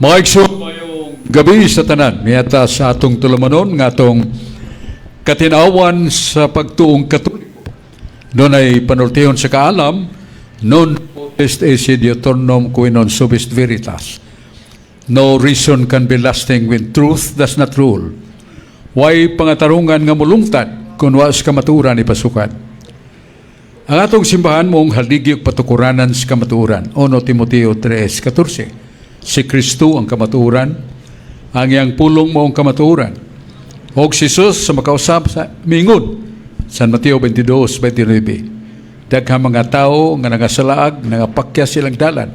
Mga igsoon, maayong gabi sa tanan. Mia ta sa atong tulumanon nga atong katinawan sa pagtuong Katoliko. Dunay panultihon sa kaalam, non potest esse diuturnum qui non subest veritas. No reason can be lasting when truth does not rule. Way pangatarungan nga mulungtad kung wa sa kamatuoran ipasukad. Ang atong simbahan maong haligi ug patukuranan sa kamatuoran. 1 Timoteo 3:14. Si Kristo ang kamatuoran, ang iyang pulong maong kamatuoran. Og si Jesus sa makausab sa mingon, San Mateo 22:29. Daghang mga tao nga nangasalaag, nangapakya silang dalan,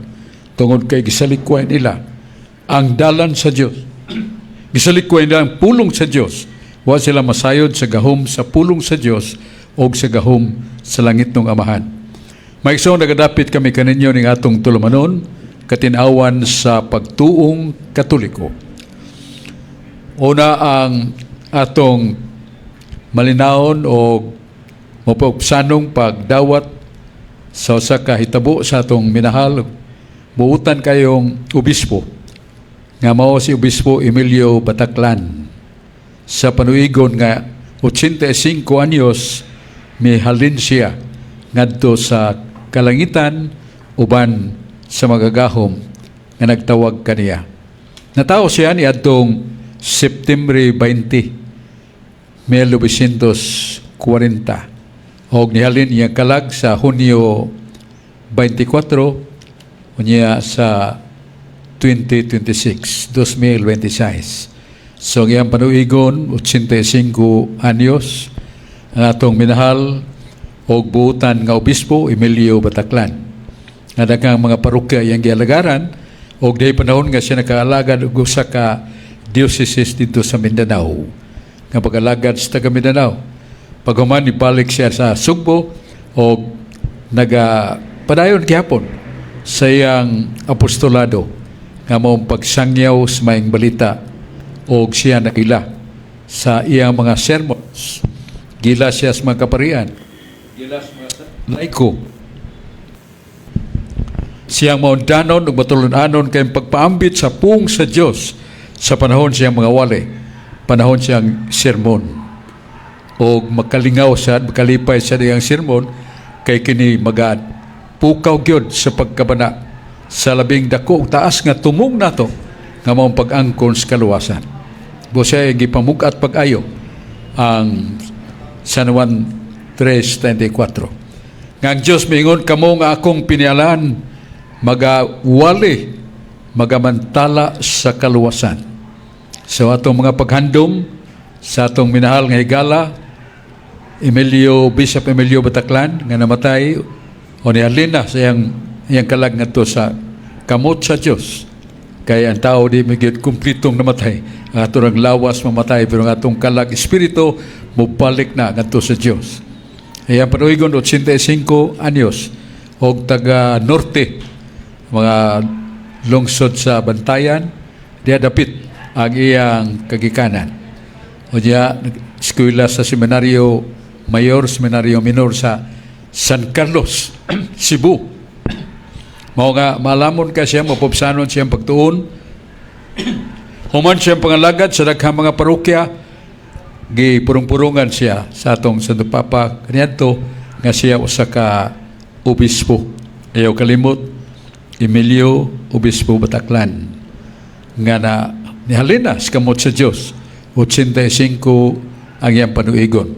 tungod kay gisalikway nila ang dalan sa Dios. Gisalikway nila ang pulong sa Dios. Wa sila masayod sa gahom sa pulong sa Dios o sa gahom sa langitnong Amahan. Mga igsoon, nagadapit kami kaninyo ning atong tulumanon, katinawan sa pagtuong Katoliko. Una, ang atong malinawon o mapaupsanong pagdawat sa usa ka hitabo sa atong minahal, buutan kayong obispo nga mao si Obispo Emilio Bataclan. Sa panuigon nga 85 anyos, mihalin siya ngadto sa kalangitan uban sa magagahom nga nagtawag kaniya. Natawo siya niadtong September 20, 1940 og nihalin iyang kalag sa Hunyo 24 unya sa 2026, 2026. So ang iyang panuigon, 85 anyos, ang atong minahal og buutan nga Obispo Emilio Bataclan. Nga daghang mga parokya iyang gialagaran og dihay panahon nga siya nakaalagad og usa ka diocese didto sa Mindanao. Nga pag-alagad sa taga Mindanao. Paghuman, ibalik siya sa Sugbo og naga padayon gihapon sa iyang apostolado nga maong pagsangyaw sa maayong balita og siya nakila sa iyang mga sermons. Gila siya sa mga kaparian. Gila sa mga laiko. Siyang maundanon ug matulun-anon kay pagpaambit sa pung sa Dios sa panahon siyang mga wali, panahon siyang sermon. Og makalingaw siya, makalipay siya iyang sermon kay kini magad pukaw gyud sa pagkabana sa labing dako ug taas nga tumong nato nga maong pag-angkon sa kaluwasan. Bo siya gipamug-at pag-ayo ang San Juan 3:24. Nga ang Diyos miingon, "Kamo nga akong pinialan magawali, magamantala sa kaluwasan." So atong mga paghandom sa atong minahal nga higala Emilio, Bishop Emilio Bataclan, nga namatay o nihalin na sa iyang kalag ngadto sa kamot sa Dios. Kay ang tao di magyud kumplitong namatay. Ang atong lawas mamatay, pero ang atong kalag, espiritu, mubalik na ngadto sa Dios. Iyang panuigon, 85 anyos og taga norte, mga lungsod sa Bantayan, diha dapit ang iyang kagikanan. O diya eskwela sa Seminaryo Mayor, Seminaryo Minor sa San Carlos, Cebu. Mao nga malamon ka siya, mapupsanon siyang pagtuon. Human siyang pangalagad sa daghang mga parokya, gipurong-purungan siya sa atong Santo Papa kaniadto nga siya usa ka obispo. Ayaw kalimot, Emilio Obispo Bataclan nga na nihalin na sa kamot sa Dios. 85 ang iyang panuigon.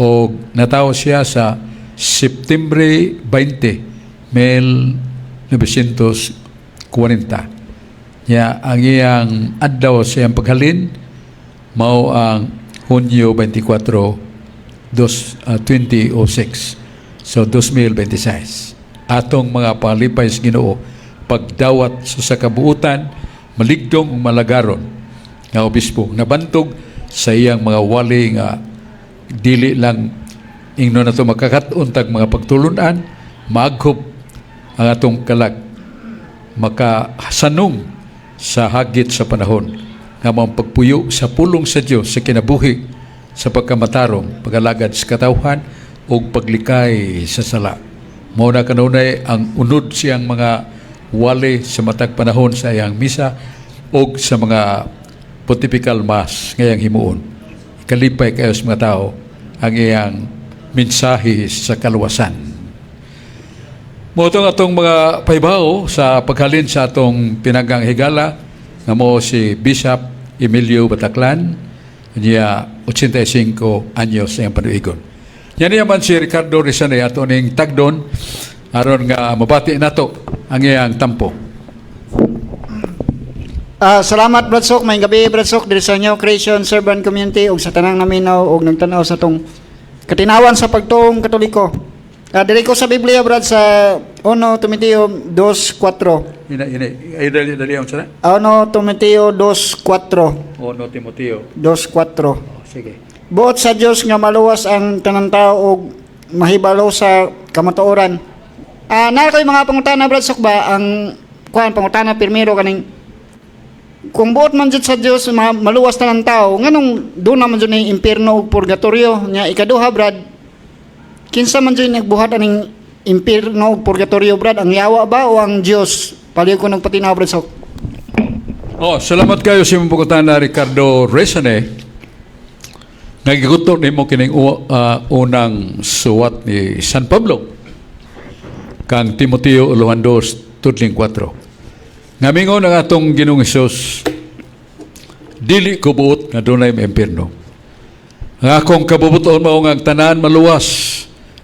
O natawo siya sa September 20, 1940. Ya, ang iyang adlaw sa iyang paghalin mao ang Hunyo 24, 2006. So 2026. Atong mga palipay sa Ginoo pagdawat sa kabuutan, maligdong ug malagaron nga obispo, nabantog sa iyang mga wali nga dili lang ingnon nato makakat-on tag mga pagtulunan, maaghop ang atong kalag, makasanong sa hagit sa panahon nga maong pagpuyo sa pulong sa Dios sa kinabuhi sa pagkamatarong, pag-alagad sa katawhan ug paglikay sa sala. Mao na kanunay ang unod siyang mga wali sa matag panahon sa iyang misa. og sa mga pontifical mass ngayang himuon. Kalipay kayo sa mga tao ang iyang mensahe sa kaluwasan. Mao tong atong mga pahibaw sa paghalin sa atong pinanggang higala nga mo si Bishop Emilio Bataclan, niya 85 anyos sa iyang panuigon. Yan niya man si Ricardo Rizane, ato ning tagdon aron nga mabati nato ang iyang tampo. Salamat, Brad Sok, maayong gabi, Brad Sok, diri sa New Creation Servant Community ug sa tanang naminaw ug nagtan-aw sa atong katinawan sa pagtuong Katoliko. Diri ko sa Biblia, Brad, sa 1 Timoteo 2:4. Ina ina ay, dali dali ang sana. 1 Timoteo 2:4. 1 Timoteo. 2:4. Oh, sige. Buot sa Dios nga maluwas ang tanang tao og mahibalo sa kamatuoran. Naa ko'y mga pangutana, Brad Sok, ba ang kuan, pangutana pirmiro, kaning kung buot man jud sa Dios maluwas tanang tao, nganong duna man jud ning impierno ug purgatorio? Nya ikaduha, Brad, kinsa man jud nagbuhat aning impierno ug purgatorio, Brad, ang yawa ba o ang Dios? Palihog ko nagpatinaw, Brad Sok. Oh, salamat kayo sa imong pangutana, Ricardo Resane. Nagiguto nimo kining unang suwat ni San Pablo kang Timoteo ulohan 2 tudling 4. Nga mingon ang atong Ginoong Hesus, "Dili ko buot nga dunay impierno. Ang akong kabubuton mao nga ang tanan maluwas,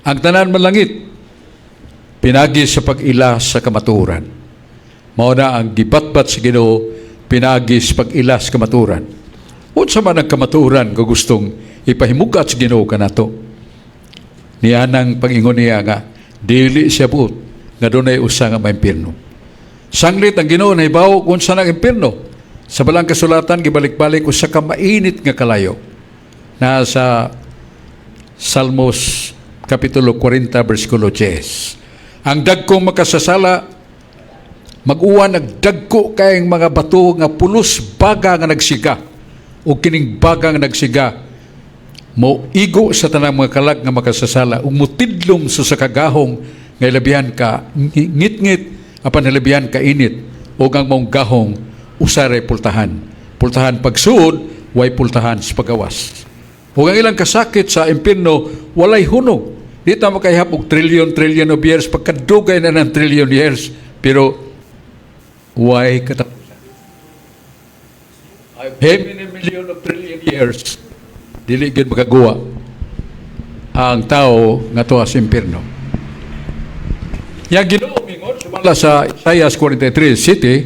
ang tanan malangit, pinagi sa pag-ila sa kamatuoran." Mao na ang gibatbat sa Ginoo, pinagi sa pag-ila sa kamatuoran. Unsa man ang kamatuoran nga gustong ipahimugat sa Ginoo kanato? Nianang pag-ingon niya nga dili siya buot nga dunay usa nga maimpierno. Sanglit ang Ginoo nahibaw kung unsa ang impierno. Sa balang kasulatan gibalik-balik, usa ka mainit nga kalayo. Nasa Salmos kapitulo 40 bersikulo 10. Ang dagkong makasasala mag-uwan og dagko kayong mga bato nga pulos baga nga nagsiga, o kining baga nga nagsiga mo igo sa tanang mga kalag nga makasasala ug mutidlom sa kagahong nga ilabihan ka ngit-ngit apan hilabihan ka init, ug ang maong gahong usa ray pultahan, pultahan pagsuod, way pultahan sa pagawas, ug ang ilang kasakit sa impierno walay hunong. Di ta makahihap og trillion trillion of years, pagkadugay na ng trillion years, pero way katapusan. How many million of trillion years, dili gyud makaguwa ang tao nga tuwa sa impierno. Yang Ginoo mingon sumala sa Isaiah 43 City,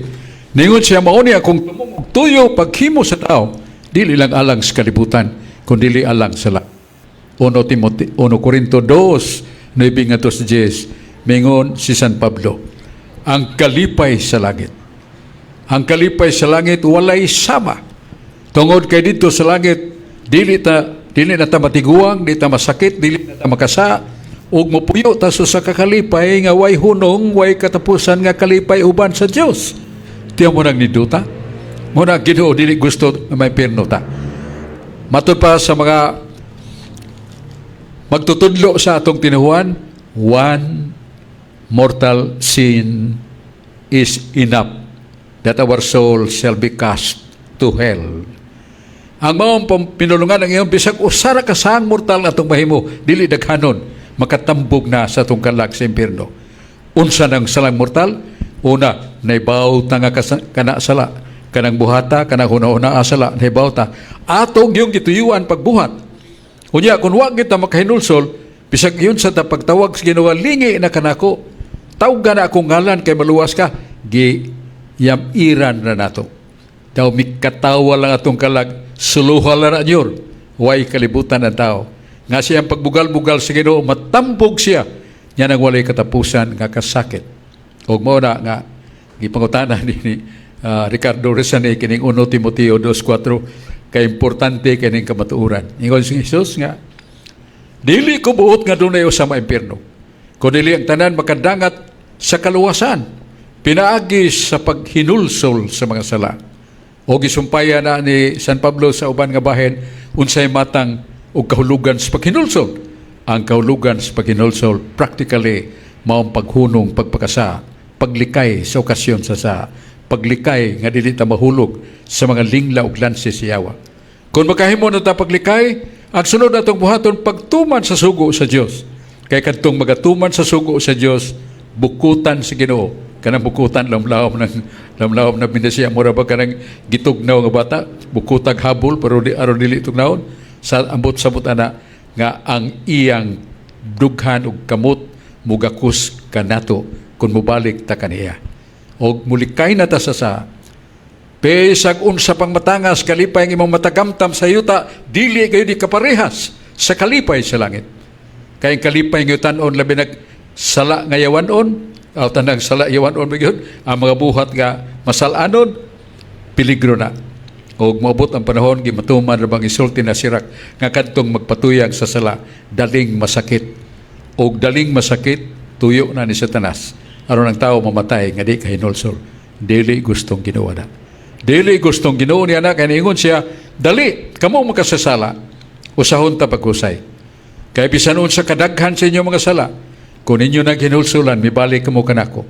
ningon siya, "Mao ni akong tumong ug tuyo paghimo sa tao, dili lang alang sa kalibutan, kundi alang sa langit." 1 Timoteo, 1 Corinto 2, 9 ngadto sa 10, mingon si San Pablo, ang kalipay sa langit. Ang kalipay sa langit walay sama. Tungod kay dito sa langit, dili na ta matiguang, di ta masakit, dili na ta makasa, ug mopuyo ta sa kakalipay nga way hunong, way katapusan nga kalipay uban sa Dios. Tiyan mo nang ninduta? Mao na Ginoo dili gusto nga maimpierno ta. Matud pa sa mga magtutudlo sa atong tinuhuan, one mortal sin is enough that our soul shall be cast to hell. Ang maong pinulungan ang iyong bisag usa ra ka saang mortal atong mahimo, dili daghanon, makatambog na sa atong kalag sa impierno. Unsa nang salang mortal? Una, naibaw ta nga kana sala, kanang buhata, kanang huna-huna sala, naibaw ta. Atong yung gituyuan pagbuhat. Unya, kung wa kita makahinulsol, bisag yun sa ta pagtawag sa Ginoo, "Lingi na kanako. Tawga na akong ngalan kay maluwas ka," gi yamiran na nato. Daw mikatawa lang atong kalag, suluha lang na nyor. Way kalibutan ang tao. Nga siyang pagbugal-bugal sa Ginoo, matambog siya. Yan ang walay katapusan nga kasakit. Og mao na nga gipangutana ni Ricardo Rezane kining 1 Timoteo 2:4, kay importante kining kamatuoran. Ingon si Jesus nga dili ko buot nga dunay usa maimpierno, kundi ang tanan makadangat sa kaluwasan pinaagi sa paghinulsol sa mga sala. O gisumpaya na ni San Pablo sa uban nga bahin unsay matang o kahulugan sa paghinulsol. Ang kahulugan sa paghinulsol practically maong paghunong pagpakasa, paglikay sa okasyon sa Paglikay nga dili ta mahulog sa mga lingla ug lansi sa yawa. Kung makahimo na ta paglikay, ang sunod atong buhaton, pagtuman sa sugo sa Dios. Kay kadtong magatuman sa sugo sa Dios, bukutan sa Ginoo. Kanang bukutan, lamlawom ng lamlawom na binasiya, mura ba kanang gitugnaw nga bata, bukutag habol pero di aron dili tugnawon sa ambot sabot ana nga ang iyang dughan ug kamot mugakos kanato kung mobalik ta kaniya. Og mulikay na ta sa Pesag unsa pang matangas kalipay ang imong matagamtam sa yuta, dili kayo di kaparehas sa kalipay sa langit. Kay ang kalipay ng tanon, labi nag sala nga yawanon, aw tanang sala yawanon ba gyud, ang mga buhat nga masalanon, peligro na. Og moabot ang panahon, gimatuman ra bang isulti na Sirak nga kadtong magpatuyag sa sala, daling masakit. Og daling masakit, tuyo na ni Satanas aron ang tao mamatay nga di kahinulsol. Dili gustong Ginoo na. Dili gustong Ginoo niya na, kay niingon siya, "Dali kamo makasasala, usahon ta paghusay." Kay bisan unsa kadaghan sa inyong mga sala, kung ninyo naghinulsulan, mibalik kamo kanako.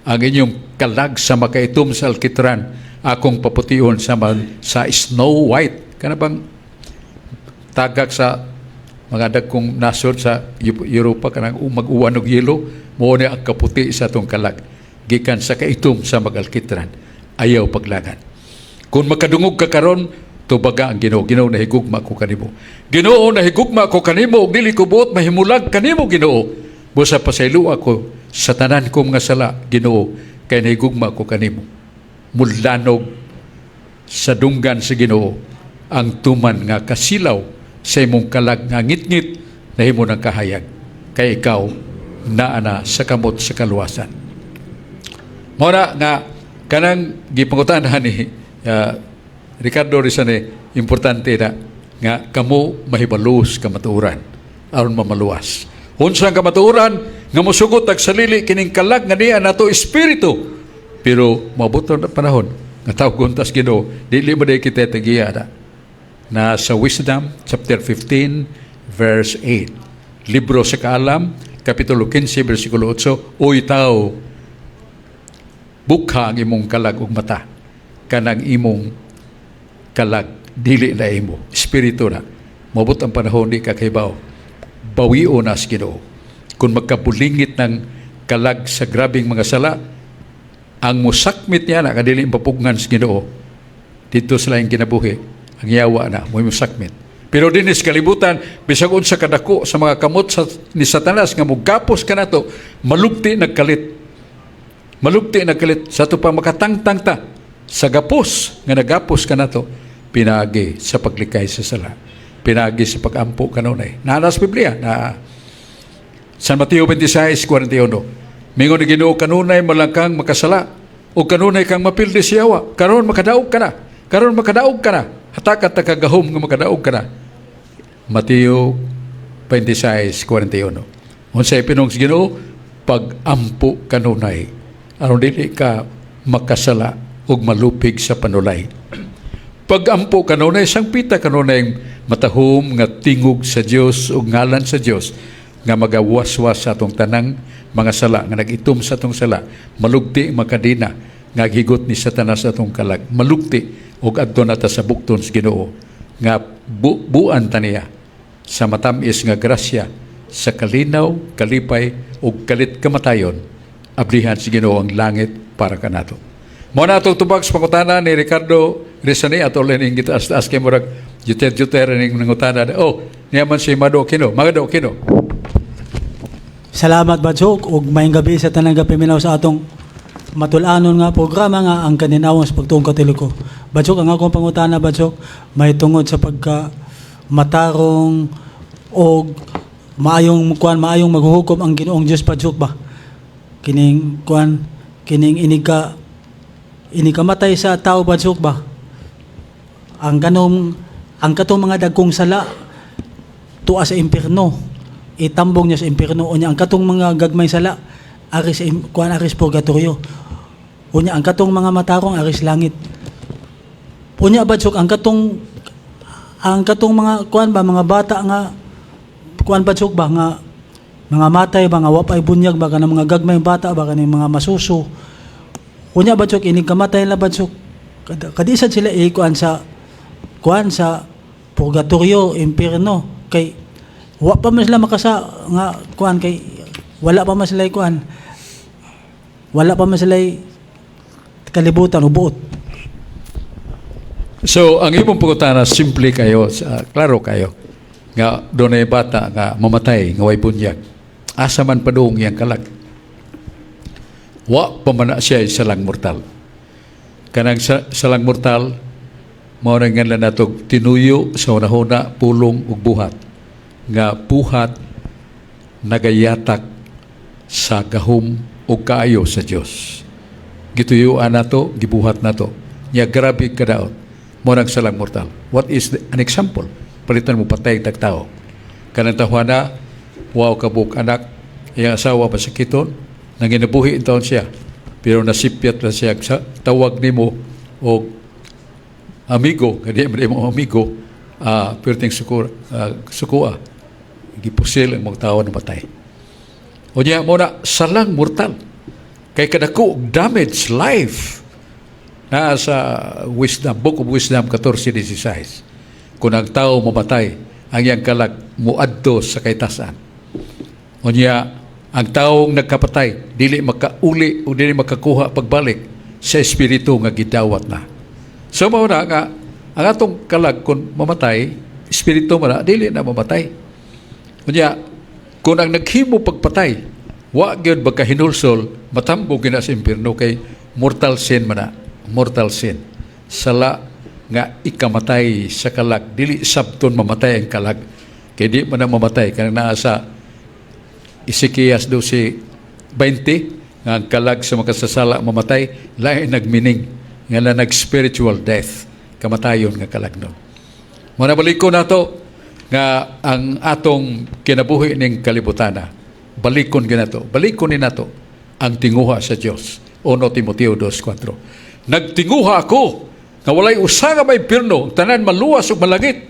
Ang inyong kalag sa makaitom sa alkitran, akong papution sama sa snow white. Kana bang tagak sa mga dagkong nasod sa Europa, kanang mag-uwan og yelo, mao ni ang kaputi sa atong kalag gikan sa kaitom sa magalkitran. Ayaw paglagan. Kung makadungog ka karon, tubaga ang Ginoo. "Ginoo, nahigugma ko kanimo. Ginoo, nahigugma ko kanimo ug dili ko buot mahimulag kanimo, Ginoo. Busa pasaylo ako sa tanan ko mga sala, Ginoo, kay nahigugma ko kanimo." Mulanog sa dunggan sa Ginoo ang tuman nga kasilaw sa imong kalag nga ngitngit nahimo ng kahayag, kay ikaw naa na sa kamot sa kaluwasan. Mao na nga kanang gipangutana ni Ricardo Rizane, importante na nga kamo mahibalo sa kamatuoran aron mamaluwas. Unsa ang kamatuoran nga mosugot ag salili kining kalag nga niya nato espiritu? Pero moabot na panahon nga tawgon tas Ginoo, dili ba day kita tagiya na. Na sa Wisdom chapter 15 verse 8. Libro sa Kaalam, kapitulo 15 bersikulo 8, "Uy tao, bukha ang imong kalag ug mata, kanang imong kalag dili na imo, espiritu na." Moabot ang panahon di ka kahibaw. Bawio na sa Ginoo. Kung magkabulingit ng kalag sa grabing mga sala, ang musakmit niya na kadili papugngan sa Ginoo dito sa laing kinabuhi, ang yawa na mo musakmit. Pero dinis kalibutan, bisag unsa kadako sa mga kamot ni Satanas nga mugapos kanato, malugti nagkalit. Malugti nagkalit sa ato pa makatangtang ta sa gapos nga nagapos kanato pinaagi sa paglikay sa sala. Pinaagi sa pagampo kanunay. Naa sa Biblia na San Mateo 26:41. Mingon ni Ginoo, "Kanunay man kang makasala o kanunay kang mapildi sa yawa. Karon makadaog ka na. Karon makadaog ka na. Hatakat ta kagahom nga makadaog ka na." Mateo 26:41. Unsay pinong sa Ginoo? Pag-ampo kanunay aron dili ka makasala ug malupig sa panulay. Pag-ampo kanunay, sangpita kanunay matahom nga tingog sa Dios ug ngalan sa Dios nga magawaswas sa atong tanang mga sala nga nag-itom sa atong sala, malugti makadina nga higot ni Satanas sa atong kalag, malugti ug adto na ta sa bukton sa Ginoo nga buan ta niya sa matamis nga grasya sa kalinaw, kalipay ug kalit kamatayon, ablihan sa Ginoo ang langit para kanato. Mao na atong tubag sa pangutana ni Ricardo Rizani ato ning gitaas-taas kay murag juter-juter ning nangutana. Oh, niya man si Mado Kino. Mado Kino. Salamat, Badsok, ug maayong gabi sa tanang gapiminaw sa atong matul-anon nga programa nga ang Kalinawon sa Pagtuong Katoliko. Badsok, ang akong pangutana, Badsok, may tungod sa pagka matarong og maayong kuan, maayong maghuhukom ang Ginoong Dios, Badsok ba? Kining kuan, kining inig inikamatay sa tao, Badsok ba? Ang ganom ang katong mga dagkong sala tuwa sa impierno, itambong niya sa impierno. Unya ang katong mga gagmay sala ari sa kuan, ari sa purgatorio. Unya ang katong mga matarong ari sa langit. Unya, Badsok, ang katong mga kuan ba, mga bata nga kuan, Badsok ba, nga mga matay ba, nga wapay bunyag ba, kanang mga gagmay bata ba, kanang mga masuso. Unya, Badsok, inig kamatay na, Badsok. Kadisad sila ikuan sa kuan sa purgatorio, impierno, kay wa pa man sila makasa nga kuan, kay wala pa man sila kuan. Wala pa man sila kalibutan o buot. So, ang imong pangutana, simple kayo, klaro kayo, nga dunay bata nga mamatay, nga way bunyag. Asa man padung iyang kalag? Wa pa man na siya salang mortal. Kanang salang mortal, mao na nga nato tinuyo sa hunahuna, pulong ug buhat. Nga buhat nagayatak sa gahom ug kaayo sa Dios. Gituyuan nato, gibuhat nato. Nya grabe kadaot. Mao nang salang mortal. What is an example? Palitan mo patay tag tao. Kanang tawhana, wa kabuok anak, iyang asawa masakiton, nanginabuhi taon siya. Pero nasipyat na siya sa tawag nimo og amigo, kadi man imo amigo, perting sukur, sukua. Gipusil ang mga tao na matay. O niya, mao na, salang mortal. Kay kadako og damage life. Naa sa Wisdom, Book of Wisdom 14:16. Kung ang tao mamatay, ang iyang kalag muadto sa kaytasan. O niya, ang taong nagkapatay, dili makauli o dili makakuha pagbalik sa espiritu nga gidawat na. So mao na nga ang atong kalag kung mamatay, espiritu man na, dili na mamatay. Unya, kung ang naghimo pagpatay, wa gyud pagkahinulsol, matambog gyud na sa impierno kay mortal sin man na, mortal sin. Sala nga ikamatay sa kalag, dili sabton mamatay ang kalag. Kay di man na mamatay kanang naa sa Ezekias 12:20 nga ang kalag sa makasasala mamatay, lain nagmining nga na nag-spiritual death, kamatayon nga kalag nun. Muna balik ko nato nga ang atong kinabuhi ning kalibutana, balikon ginato, balikon ni nato ang tinguha sa Dios. 1 Timoteo 2:4. Nagtinguha ako nga walay usa nga maimpiyerno, tanan maluwas ug malangit.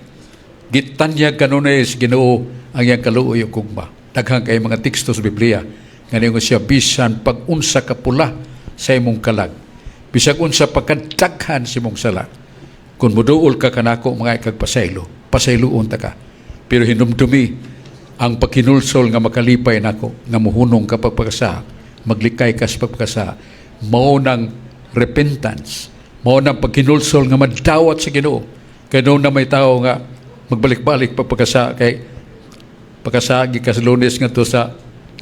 Gitanyag kanunay sa Ginoo ang iyang kaluoy ug gugma. Daghan kay mga teksto sa Biblia nga ningon siya bisan pag unsa ka pula sa imong kalag, bisag unsa pagkadaghan sa imong sala. Kung muduol ka kanako, mga ikagpasaylo, pasayloon ta ka. Pero hinumdumi ang pagkinulsol nga makalipay nako nga muhunong ka pagpakasa, maglikay ka sa pagpakasa, mao ng repentance, mao ng pagkinulsol nga madawat sa Ginoo. Kay doon na may tao nga magbalik-balik pagpakasa, kay pagkasagi ka sa Lunes ngadto sa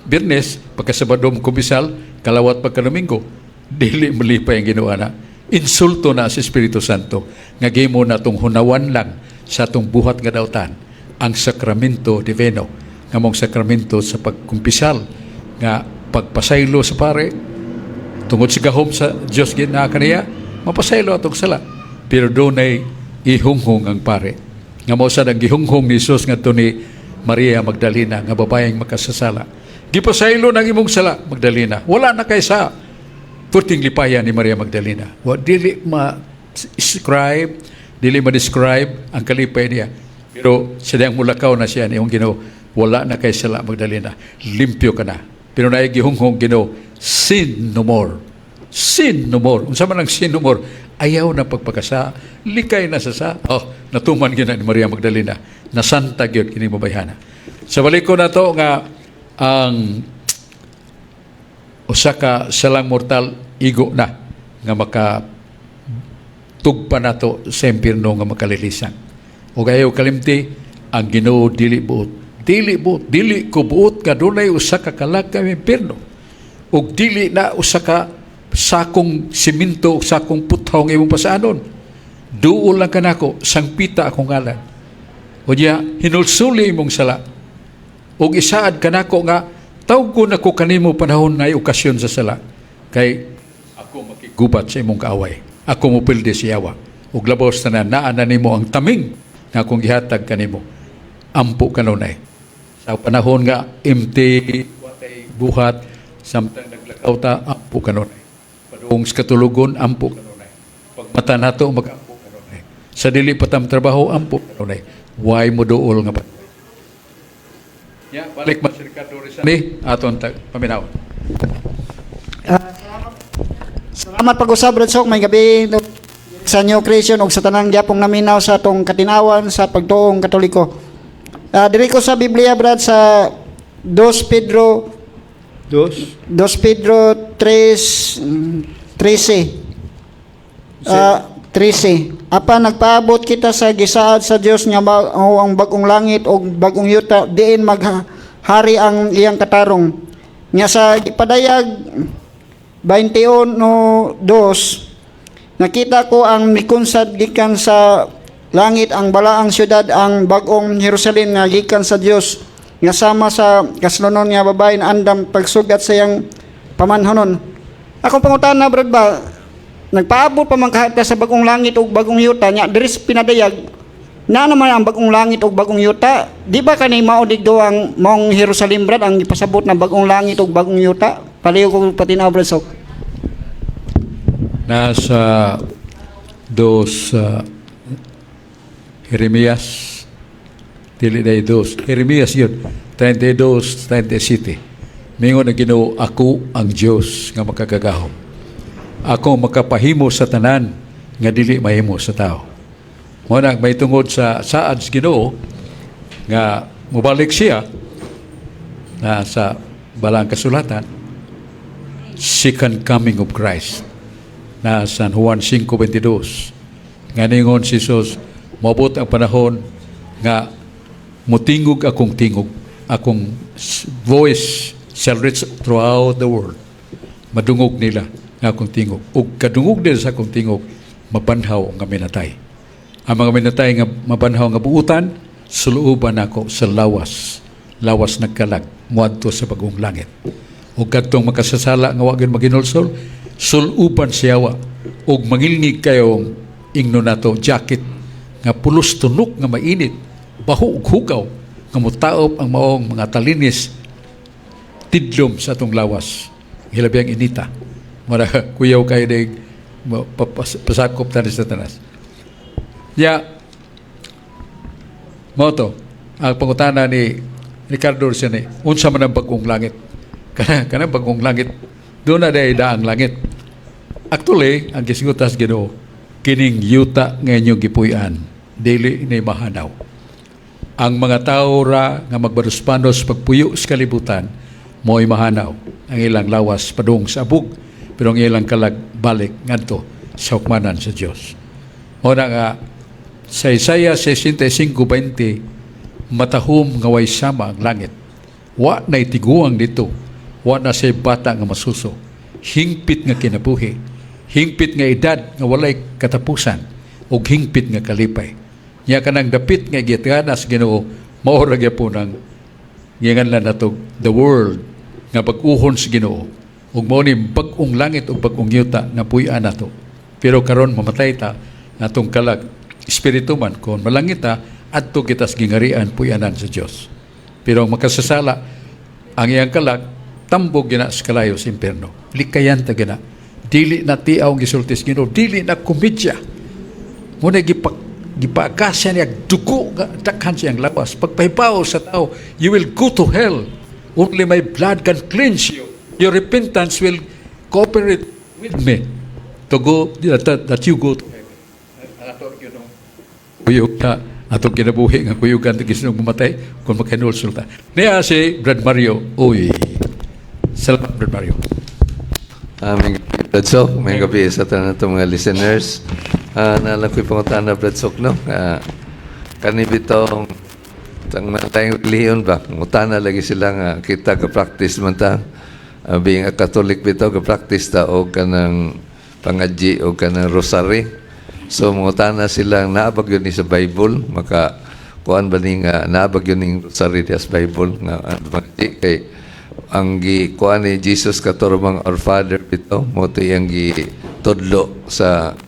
Biyernes, pagkasabado mo kumpisal, kalawat pagka Domingo, dili malipay ang Ginoo na. Insulto na sa Espiritu Santo nga gimo na tong hunawan lang sa atong buhat nga dautan ang sakramento divino, nga mong sakramento sa pagkumpisal nga pagpasaylo sa pare tungod sa gahom sa Dios gina kaniya mapasaylo atong sala, pero dunay ihunghong ang pare nga mao sad ang gihunghong ni Jesus ngadto ni Maria Magdalena nga babayeng makasasala: "Gipasaylo ng imong sala, Magdalena, wala na kay sa." Purting lipayan ni Maria Magdalena. Wa dili ma describe, dili ma describe ang kalipay niya. Pero siya ang mulakaw na siya niyong Ginoo, "Wala na kay sala, Magdalena. Limpyo ka na." Pero naay gihunghong Ginoo, "Sin no more. Sin no more." Unsa man ang sin no more? Ayaw na pagpakasa, likay na sa sa. Oh, natuman gyud na ni Maria Magdalena. Nasanta gyud kini mabayhana. Sa balik ko na to nga ang usa ka salang mortal igo na nga maka tugpa nato sa impierno nga makalilisan. O ayaw kalimti, ang Ginoo dili buot. Dili buot, dili ko buot nga dunay usa ka kalag ka impierno. Ug dili na usa ka sakong simento o sakong puthaw nga imong pasanon. Duol lang kanako, sangpita akong ngalan. O diya, hinulsuli imong sala. Ug isaad kanako nga tawgon ako kanimo panahon na okasyon sa sala. Kay ako makigubat sa imong kaaway. Ako mupildi sa yawa. Ug labaw sa tanan, naa na nimo ang taming nga akong gihatag kanimo. Ampo kanunay. Sa panahon nga empty, watay buhat, samtang naglakaw ta, ampo kanunay. Padung sa katulugon, ampo kanunay. Pag mata nato, mag-ampo kanunay. Sa dili pa tam trabaho, ampo kanunay. Why mo duol nga pa? Ya, balik man si Ricardo Rizal. Ni aton paminaw. Salamat pag-usab, Brad Sok. Maayong gabii sa New Creation ug sa tanang gyapong naminaw sa atong katinawan sa pagtuong Katoliko. Diri ko sa Biblia, Brad, sa 2 Pedro Dos. 2 Pedro 3 13. 13. Apan nagpaabot kita sa gisaad sa Dios nga mao ang bag-ong langit ug bag-ong yuta diin maghari ang iyang katarong. Nga sa gipadayag 21:2, nakita ko ang mikunsad gikan sa langit ang balaang syudad, ang bag-ong Jerusalem nga gikan sa Dios, nga sama sa kaslonon nga babae na andam pagsugat sa iyang pamanhonon. Akong pangutana, Brad, ba, nagpaabot pa man kahit sa bagong langit ug bagong yuta nya diri sa pinadayag na naman ang bagong langit ug bagong yuta, di ba kani mao digdo ang maong Jerusalem, Brad, ang ipasabot ng bagong langit ug bagong yuta? Palihog ko patinaw, Brad Sok. Nasa dos Jeremias, dili na dos Jeremias yun, 32, 37. Mingon ang Ginoo, "Ako ang Dios nga makagagahom. Ako makapahimo sa tanan nga dili mahimo sa tao." Mao na may tungod sa saad sa Ginoo nga mobalik siya na sa balang kasulatan, second coming of Christ na San Juan 5:22 nga ningon si Jesus, "Moabot ang panahon nga mutingog akong tingog, akong voice shall reach throughout the world. Madungog nila nga akong tingog. Ug kadungog nila sa akong tingog, mabanhaw ang minatay. Ang mga minatay nga mabanhaw nga buutan, suluoban ako sa lawas, lawas nagkalag, muadto sa bagong langit. Ug kadtong makasasala nga wa gyud maginulsol, suluban siya wa ug mangilngig kayong ingno nato jacket nga pulos tunok nga mainit, baho ug hugaw, nga motaop ang maong mga talinis, tidlom sa atong lawas, hilabi ang inita. Mara kuyaw kayo dig pasakop tani sa Satanas." Ya mao to ang pangutana ni Ricardo siya ni unsa man ang bagong langit, kana kana bagong langit doon na dahil daang langit. Actually, ang gisgutas Ginoo, kining yuta nga inyong gipuy-an dili ni mahanaw. Ang mga tao ra nga magbanus-banos pagpuyo sa kalibutan mo'y mahanaw ang ilang lawas padung sa abog, pero ang ilang kalag balik ngadto sa hukmanan sa Dios. Mao na nga sa Isaiah 65:20, matahom nga way sama ang langit. Wa na tiguang dito, wa na say bata nga masuso. Hingpit nga kinabuhi, hingpit nga edad nga walay katapusan, ug hingpit nga kalipay. Nya kanang dapit nga gitgana sa Ginoo, mao ra gyapon ang giinganlan nato the world nga bag-uhon sa Ginoo. Ug mao ni bag-ong langit ug bag-ong yuta nga puy-an nato. Pero karon mamatay ta, natong kalag espiritu man, kung malangit ta, adto kita sa gingarian, puy-anan sa Dios. Pero ang makasasala, ang iyang kalag tambog gina sa kalayo sa impierno. Likayan ta gina. Dili na tiaw ang gisulti sa Ginoo, dili na komedya. Muna gipaakasya niya dugo nga daghan siyang lawas. Pagpahibaw sa tao, you will go to hell. Only my blood can cleanse you. Your repentance will cooperate with me to go that you go to heaven. Kuyog na atong kinabuhi nga kuyugan ti gisunod mamatay kung makahinulsol ta. Niya si Brad Mario. Uy. Salamat, Brad Mario. Maayong gabii, Brad Sok. Maayong gabii sa tanan nato mga listeners. Naa lang ko'y pangutana, Brad Sok, no? Kani bitong tang tayong relihiyon ba? Ngutana lagi sila nga kita ka-practice man ta. Being a Catholic bitaw, ka-practice ta og kanang pangadyi o kanang rosary. So mangutana sila, naa ba gyud ni sa Bible? Maka kuan ba ni nga naa ba gyud ning rosary diya sa Bible nga pangadyi, kay ang gi kuan ni Jesus kato bang Our Father bitaw mao to iyang gi tudlo sa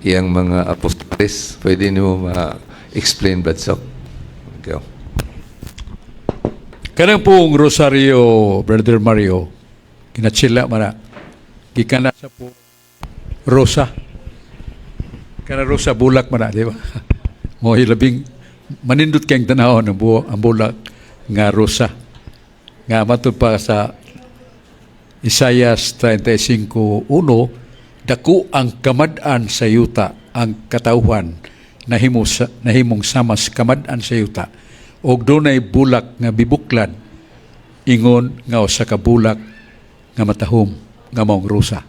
iyang mga apostoles? Pwede nimo ma-explain, Brad Sok? Thank you. Kanang pong Rosario, Brother Mario, kinatsila man na. Gikan na sa po Rosa. Kana Rosa bulak man na, di ba? Mo labing manindot kayong tanawon ang bulak nga rosa. Nga matud pa sa Isaiah 35:1, Dako ang kamad-an sa yuta, ang katawhan nahimo sa, nahimong samas kamad-an sa yuta og dunay bulak nga bibuklad ingon nga usa ka bulak nga matahom nga maong rusa.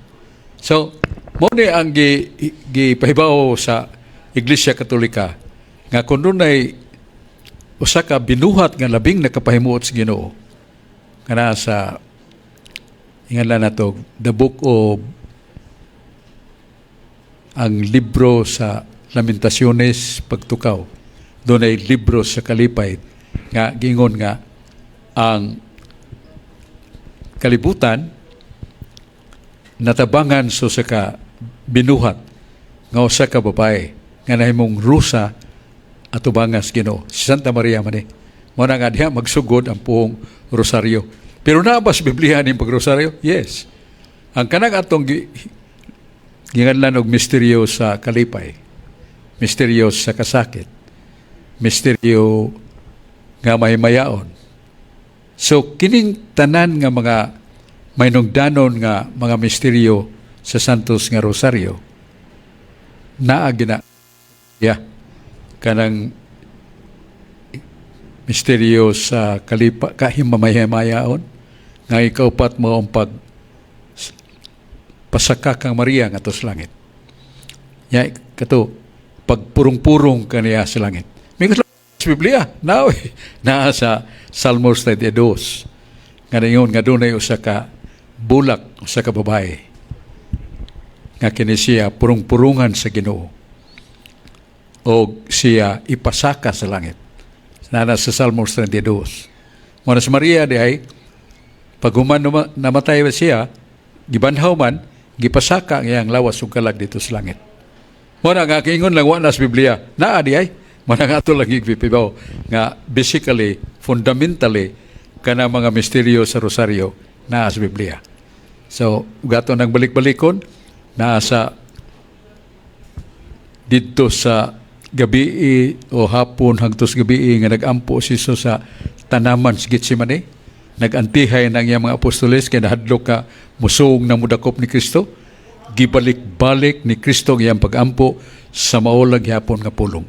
So, mao ni ang gipahibaw sa Iglesia Katolika nga kung dunay usa ka binuhat nga labing nakapahimuot sa Ginoo kana sa ingan nato, the book of, ang libro sa Lamentaciones, pagtukaw, dunay libro sa Kalipay nga gingon nga ang kalibutan natabangan sa usa ka binuhat nga usa ka babae nga nahimong rusa atubangas Ginoo, si Santa Maria man ni. Mo na nga diha magsugod ang puong rosaryo. Pero naa ba sa Biblia ning pagrosaryo? Yes, ang kanang atong ginganlan og misteryo sa kalipay, misteryo sa kasakit, misteryo nga mahimayaon. So kining tanan nga mga mahinungdanon nga mga misteryo sa Santos nga Rosaryo naa gina, yeah, kanang misteryo sa kalipa kahimamayaon nga ikaupat mo ang pag pasaka kang Maria ngadto sa langit. Ya kato pagpurong-purong kaniya sa langit. May sa Biblia, now naa sa Salmos 32 nga naingon nga dunay usa ka bulak, usa ka babae nga kini siya purong-purungan sa Ginoo o siya ipasaka sa langit. Nana sa Salmos 32. Mo na si Maria diay pag human namatay ba siya, gibanhaw man, gipasaka ang iyang lawas ug kalag dito sa langit. Mo na nga kiingon lang wa na sa Biblia. Naa di ay. Mo na nga ato lang gipibaw nga basically, fundamentally, kana mga misteryo sa Rosaryo naa sa Biblia. So, gato nang balik-balikon, naa sa didto sa gabi o hapon hangtos gabi nga nagampo si Jesus sa tanaman sa Getsemane. Nagantihay ng iyang mga apostoles kay nahadlok ka musong na mudakop ni Kristo. Gibalik-balik ni Kristo ang iyang pagampo sa mao lang gyapon nga pulong.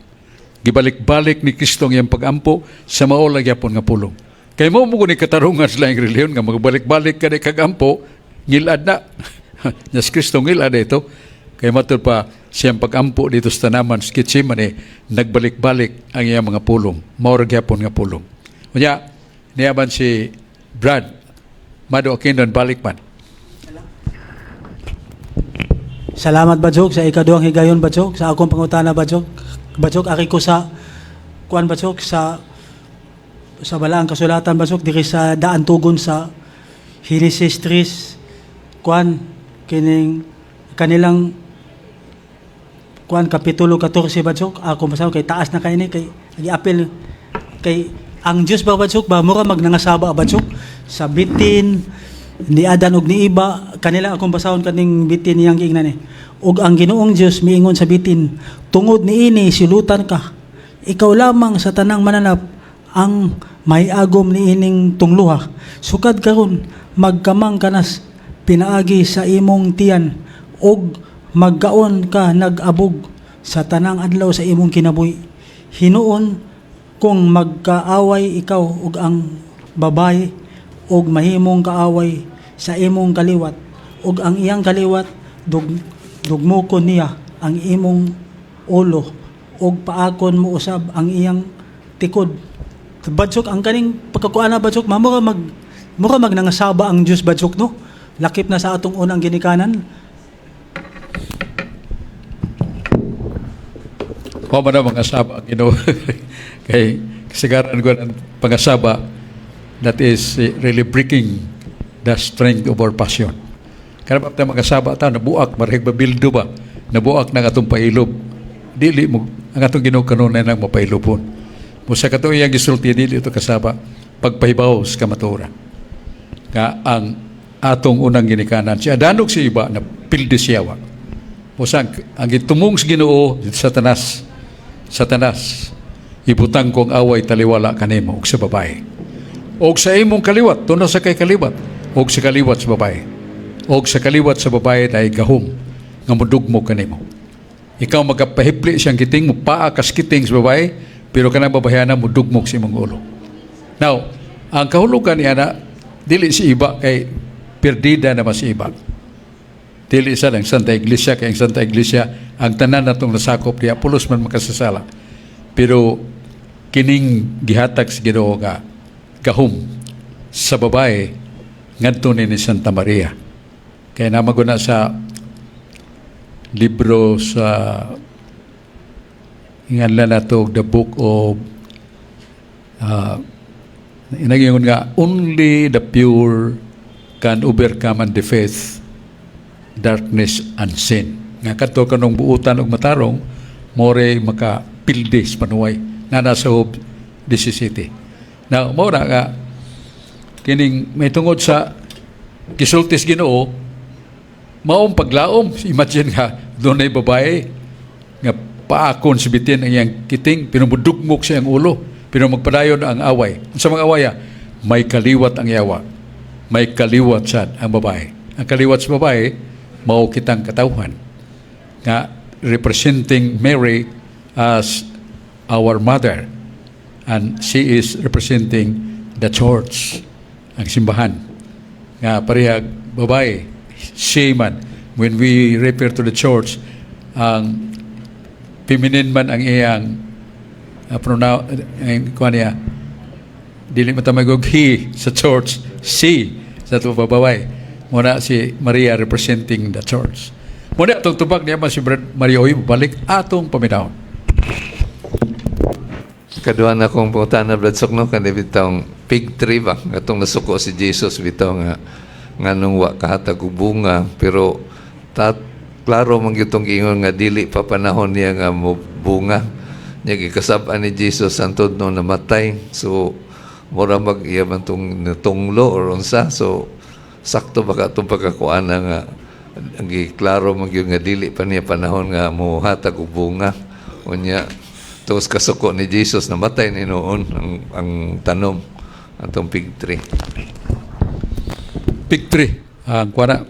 Gibalik-balik ni Kristo ang iyang pagampo sa mao lang gyapon nga pulong. Kay mo mo ni katarungan sa laing relihiyon nga magbalik-balik ka ni kagampo, ngilad na. Nya si Kristo ngilad ito. Kay matud pa siyang pagampo dito sa tanaman sa Getsemane, nagbalik-balik ang iyang mga pulong. Mao ra gyapon nga pulong. Unya, niya man si Brad Mado Aquino, balik man. Salamat, Badsok, sa ikaduhang higayon, Badsok. Sa akong pangutana, Badsok. Badsok, aki ko sa kuan, Badsok, sa balaang kasulatan, Badsok, diri sa daan tugon sa Genesis 3 kuan kining kanilang kuan kapitulo 14, Badsok. Ako masaw kay taas na kay ni kay giapil kay ang Dios ba, Badsok, ba mura magnangasaba, Badsok, sa bitin ni Adan ug ni Iba kanila. Akong basahon kaning bitin niyang giingnan ni: "Ug ang Ginoong Dios miingon sa bitin, 'Tungod niini silutan ka, ikaw lamang sa tanang mananap ang may agom niining tungluha. Sukad karon magkamang ka nas pinaagi sa imong tiyan ug magkaon ka nag-abog sa tanang adlaw sa imong kinabuhi. Hinuon kung magkaaway ikaw ug ang babaye ug mahimong kaaway sa imong kaliwat ug ang iyang kaliwat dugmokon niya ang imong ulo ug paakon mo usab ang iyang tikod." Badsok, ang kaning pagkakuana, Badsok, mamura mag mura mag nangasaba ang Dios, Badsok, no, lakip na sa atong unang ginikanan. Wa man na mga saba ang Ginoo. Kay kasagaran ko ng pangasaba, that is really breaking the strength of our passion. Kaya ba tayo mga ta, nabuak, marhig babildo ba? Nabuak na atong pailob. Dili mo, ang atong Ginoo kanunay nang mapailobon. Musa kato iyang gisulti, dili ito kasaba, pagpahibaw sa kamatuoran. Nga ang atong unang ginikanan, si Adan ug si Iba, na pildi siyawa. Musa, ang gitumong sa Ginoo, Satanas, "Satanas, ibutang ko ang away taliwala kanimo ug sa babae. Og sa imong kaliwat," tuna sa kay kaliwat, "og sa kaliwat sa babae. Og sa kaliwat sa babae ay gahom." nga mudugmok kanimo. Ikaw magapahipli siyang kiting, mo paa kas kiting sa babae, pero kanang babayhana mudugmok sa imong ulo. Now, ang kahulugan niya na dili si iba kay perdida na mas iba. Dili sa lang Santa Iglesia, kay ang Santa Iglesia ang tanan natong nasakop diya pulos man makasasala. Pero kining gihatag sa Ginoo nga gahom sa babae ngadto ni Santa Maria. Kay namaguna sa libro sa inganlan nato, the book of inagingon nga only the pure can overcome and defeat darkness and sin. Nga kadto kanong buutan og matarong more makapildi sa panuway na nasa Job 17. Now, mao na nga kining may tungod sa gisultis Ginoo maong paglaom. Imagine nga dunay babae nga paakon sa bitin ang iyang kiting pero mudugmok sa iyang ulo, pero magpadayon ang away. Sa mga awaya may kaliwat ang yawa, may kaliwat sad ang babae. Ang kaliwat sa babae mao kitang katawhan nga representing Mary as our mother, and she is representing the church, ang simbahan nga parehag babae. She man, when we refer to the church, ang feminine man ang iyang pronoun, ang kuan niya. Dili man ta mag he sa church, she sa ato babae. Muna si Maria representing the church. Muna atong tubag niya man si Brad Mario Oy, balik atong paminawon. Kaduha na akong pangutana, Brad Sok, no, kani bitawng fig tree ba, katong nasuko si Jesus bitaw nga nganong wa kahatag og bunga, pero tat klaro man gyud tong giingon nga dili pa panahon niya nga mo bunga niya. Gikasab-an ni Jesus hantod no namatay, so mura mag iya man tong natunglo or unsa. So sakto ba ka itong pagkakuan nga ang giklaro man gyud nga dili pa niya panahon nga mohatag og bunga? Unya tapos kasuko ni Jesus, namatay ni noon ang tanom atong fig tree. Fig tree ang kuana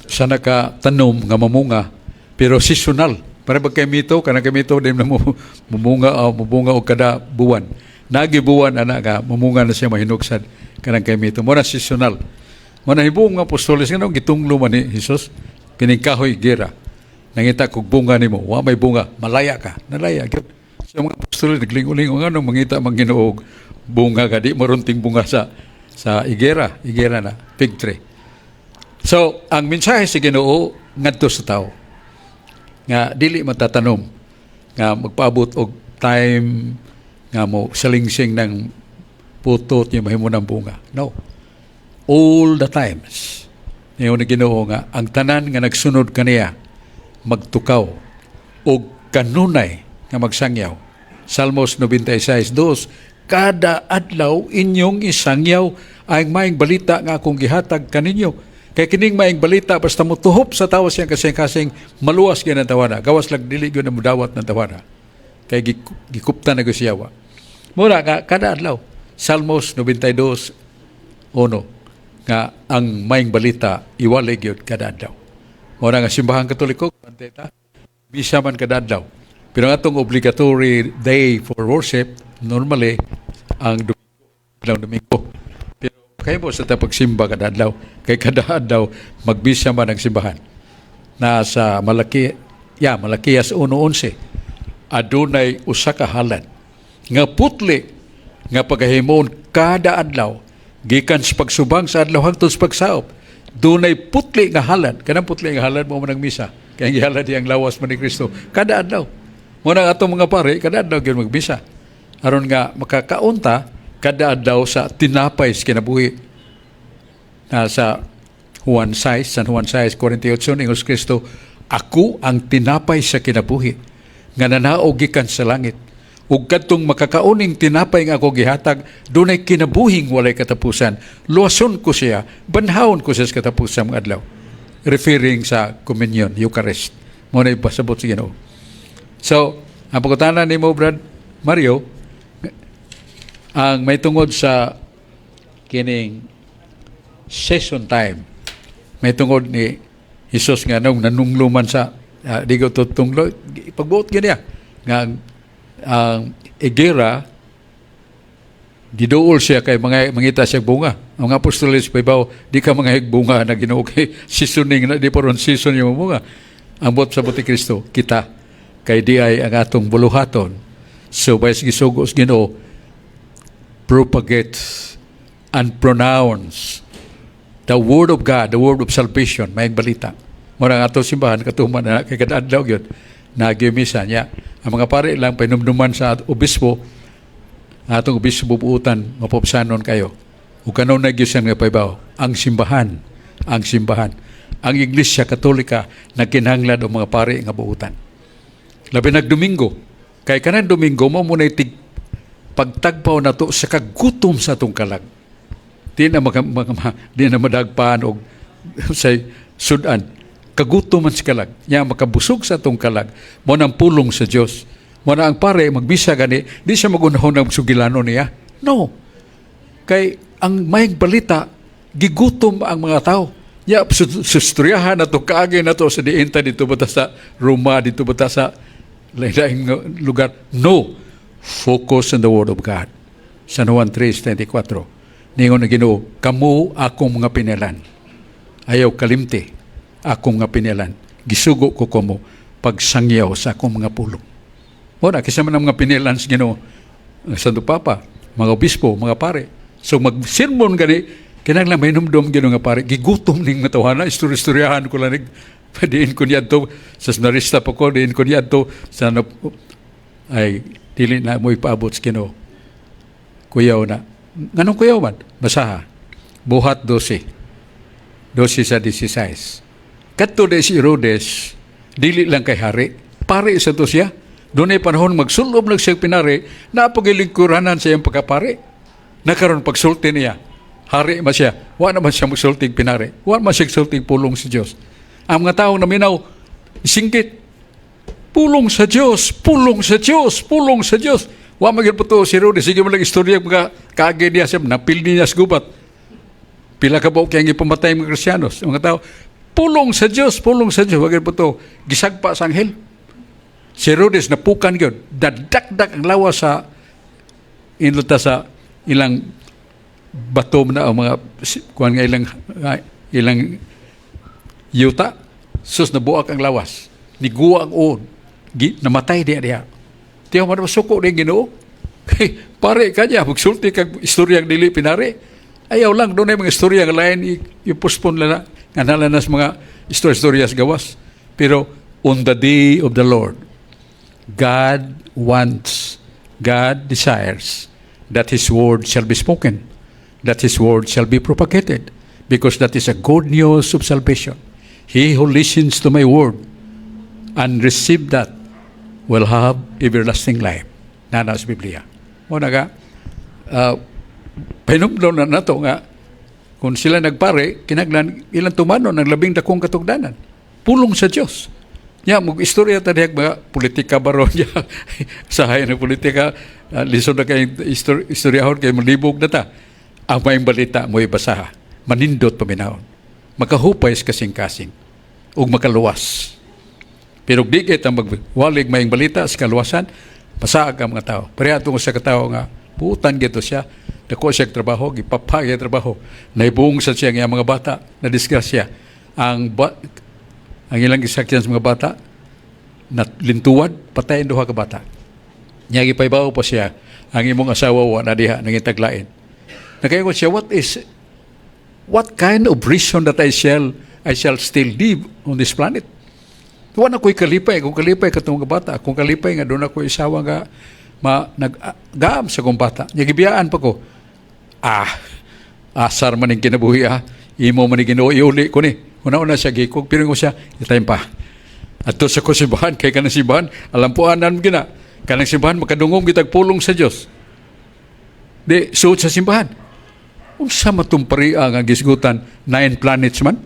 sa naka tanom nga mamunga pero seasonal para pag kay mito, kanang kay mito di na mo mumunga o mubunga og kada buwan. Nagi buwan ana nga mumunga na siya, mahinog sad kanang kay mito mo na, seasonal mo na. Hibuong nga apostoles nga gitunglo man ni Jesus kining kahoy gera, "Nangita kog bunga nimo, wa may bunga, malaya ka." Nalaya gyud sa mga apostoles. Naglingo-lingo nga nung mangita man Ginoo og bunga ka, di marunting bunga sa igera, igera na fig tree. So ang mensahe sa Ginoo ngadto sa tao nga dili matatanom nga magpaabot og time nga mo salingsing ng putot niya mahimo ng bunga. No, all the times niyo ni Ginoo nga ang tanan nga nagsunod kaniya magtukaw og kanunay nga magsangyaw. Salmos 96:2, "Kada adlaw inyong isangyaw ang maayong balita nga akong gihatag kaninyo." Kay kining maayong balita, basta motuhop sa tawo siyang kasing-kasing, maluwas gyud ang tawana. Gawas lang dili gyud na mudawat ng tawana. Kay gikuptan na gyud siya wa. Mura ka kada adlaw. Salmos 92:1 nga ang maayong balita iwalay gyud kada adlaw. Mura nga Simbahang Katoliko, bantay ta, misa man kada adlaw. Pero ang atong obligatory day for worship, normally, ang Domingo, adlaw Domingo. Pero kaya mo sa pagsimba kada adlaw, kay kada adlaw magbisa man ang simbahan. Nasa Malaki, ya, Malakias 1:11, adunay usa ka halad nga putli nga pagahimon kada adlaw gikan sa pagsubang sa adlaw hangtod sa pagsaop. Dunay putli nga halad. Kanang putli nga halad mo man ang misa kay ang gihalad ang lawas man ni Kristo kada adlaw. Mo nang atong mga pare kada adlaw gyud magmisa aron nga makakaunta kada adlaw sa tinapay sa kinabuhi. Nasa Juan 6, San Juan 6:48, ingon si Kristo, "Ako ang tinapay sa kinabuhi nga nanaog gikan sa langit. Ug kadtong makakauning tinapay nga ako gihatag, dunay kinabuhing walay katapusan. Luwason ko siya, banhawon ko siya sa katapusan mga adlaw." Referring sa communion, Eucharist. Mo na ipasabot sa Ginoo. So, ang pagkutanan ni mo, Brad Mario, ang may tungod sa kining season time, may tungod ni Hesus nga nung nanunglo man sa di ko tutunglo, pagbuot gyud niya nga ang igera giduol siya kay mga mangita siya bunga. Ang mga apostoles paybaw, di ka mga bunga na Ginoo kay seasoning na di pa ron season yung bunga. Ang buot sa ni Kristo, kita kay di ay ang atong buluhaton. So by gisugo sa Ginoo, propagate and pronounce the word of God, the word of salvation, may balita. Mura ang atong simbahan katuman na kay kada adlaw gyud nagimisa niya. Ang mga pare lang pahinumduman sa obispo, atong obispo buutan mapopsanon kayo. Ug kanon na gyud siya nga paybaw, ang simbahan, ang simbahan, ang Iglesia Katolika nagkinahanglan og mga pare nga buutan. Labi nag Domingo, kay kanang Domingo mo muna'y tig pagtagpaw nato sa kagutom sa atong kalag. Di na di na madagpan og sa sudan. Kagutom man sa kalag. Nya makabusog sa atong kalag. Mo nang pulong sa Dios. Mo na ang pare magbisa gani, di siya magunahon ng sugilano niya. No. Kay ang may balita, gigutom ang mga tao. Ya, sustoryahan na to, kaagi na to sa diinta dito ba ta sa Roma, dito ba ta sa lain lugar. No. Focus on the Word of God. San Juan 3:24. Ningon na Ginoo, "Kamo akong mga pinalan. Ayaw kalimti akong mga pinalan. Gisugo ko kamo pagsangyaw sa akong mga pulong." Mo na kisa man ang mga pinalan sa Ginoo, ang Santo Papa, mga obispo, mga pare. So magsermon gani, kinahanglan may numdum Ginoo nga pare, gigutom ning matawhana, istorya-istoryahan ko lang diin ko niadto sa seminarista pa ko, diin ko niadto sa ano, ay dili na mo ipaabot sa Ginoo. Kuyaw na. Nganong kuyaw man? Basaha. Buhat 12. 12 sa 16. Kadto de si Herodes, dili lang kay hari. Pare sa to siya. Dunay panahon magsulob nag siya pinari, napagilingkuranan sa iyang pagkapari. Nakaroon pagsulti niya. Hari man siya. Wa naman siya magsulting pinari. Wa man siya magsulting pulong sa Diyos. Ang mga taong naminaw, singkit, pulong sa Diyos, pulong sa Diyos, pulong sa Diyos. Wa man gyud po to si Herodes. Sige mo lang istorya mga kaagi niya siya, napildi niya sa gubat. Pila ka ba kaya gipamatay mga Kristiyanos, mga tao, pulong sa Diyos, pulong sa Diyos. Wa gyud po to gisagpa sa anghel. Si Herodes napukan gyud, dadakdak ang lawas sa inluta sa ilang bato na o mga kuan nga ilang ilang yuta, sus, nabuak ang lawas, niguwa ang uod. Namatay diya diya. Tiyaw man masuko din Ginoo kay pare kanya magsulti kag istoryang dili pinari. Ayaw lang, doon ay mga istorya nga lain, i-postpone lang na nga nala na sa mga istorya-istorya sa gawas. Pero on the day of the Lord, God wants, God desires that His word shall be spoken, that His word shall be propagated, because that is a good news of salvation. "He who listens to my word and receive that will have everlasting life." Nana sa Biblia. Mo na ka, pahinumdom na nato nga kung sila nagpare, kinaglan ilang tumano ng labing dakong katugdanan. Pulong sa Diyos. Ya, mag istorya ta diha mga politika baron niya. Sahay ng politika, lisod na kay istoryahon kay malibog na ta. Ang maayong balita mo ibasaha. Manindot paminawon. Makahupay sa kasing-kasing ug makaluwas. Pero di kita magwalig maayong balita sa kaluwasan, pasaag ang mga tao. Pareha sa katao nga, buutan gito siya, dako siya trabaho, gipapa siya trabaho. Naibung sa siya nga mga bata, na disgrasya. Ang ilang gisakyan sa mga bata, na lintuwad, patay ang duha ka bata. Nya gipaybaw pa siya, ang imong asawa wa na diha, nangitaglain. Nakaingon siya, "What kind of reason that I shall still live on this planet? Wa na ko'y kalipay. Kung kalipay katong mga bata, kung kalipay nga doon ako isawa nga ma, nag, gaam sa kong bata. Nya gibiyaan pa ko. Ah, asar man ning kinabuhi ah. Imo man ni Ginoo iuli ko ni." Una-una siya gikog, pero ko siya, itayim pa. Adto sa ko simbahan, kay kanang simbahan, alam po anan gina. Kanang simbahan, makadungog gitag pulong sa Dios. Di, suot sa simbahan. Unsa matumpari ang gisgutan, nine planets man?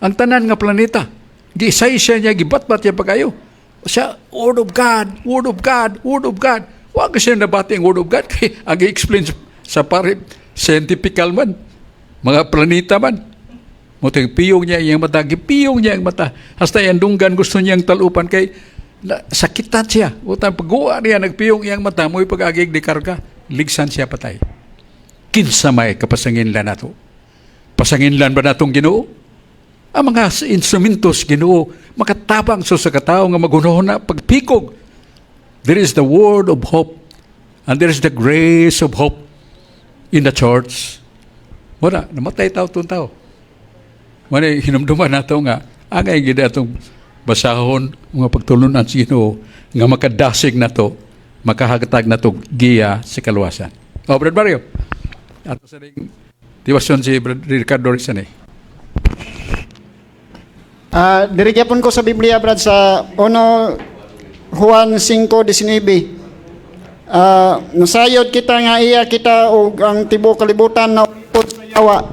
Ang tanan nga planeta. Giisay siya niya, gibatbat niya pagayo. Siya, "Word of God, Word of God, Word of God." Wa ka siya nabati ang Word of God. Kay ang i-explain sa pare, scientifical man. Mga planeta man. Mo piyong niya iyang mata, gipiyong niya ang mata. Hasta iyang dunggan gusto niyang talupan kay na, sakitan siya. Utan pagguwa niya nagpiyong iyang mata mo'y pag-agig di karga, ligsan siya patay. Kinsa may kapasanginlan nato? Pasanginlan ba natong Ginoo? Ang mga instrumentos Ginoo makatabang sa katao nga maghunahuna pagpikog. There is the word of hope and there is the grace of hope in the church. Wala, namatay tao itong tao. Wala, hinumduman nato nga, angay gid atong basahon mga pagtulunan sa Ginoo nga makadasig nato, makahatag nato giya sa kaluwasan. O, Brad Mario, ato sa ring tiwason si Brad Ricardo Rizan eh. Diri gyapon ko sa Biblia, Brad, sa 1 Juan 5:19. Nasayod kita nga iya kita og ang tibuok kalibutan na sa yawa.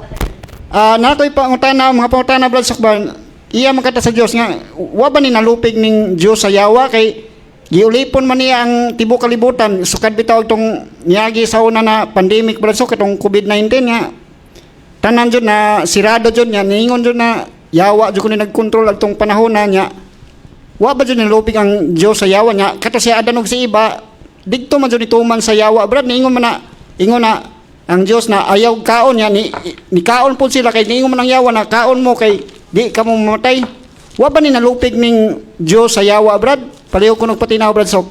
Natoy pangutana, mga pangutana, Brad Sukban, iya man kita sa Dios nga wa ba ni nalupig ning Dios sa yawa kay giulipon man niya ang tibuok kalibutan sukad bitaw tong niagi sa una na pandemic, Brad Sok, katong COVID-19 nga tanan jud na sirado jud nga niingon jud na yawa jud kuno nagkontrol adtong panahon na niya. Wa ba jud nilupig ang Dios sa yawa niya? Kato si Adan ug si Eva didto man jud nituman sa yawa, Brad. Niingon man na, ingon na ang Dios na ayaw kaon niya, ni kaon pud sila kay niingon man ang yawa na kaon mo kay di ka mo mamatay. Wa ba ni nalupig ning Dios sa yawa, Brad? Palihog ko patinaw, Brad Sok.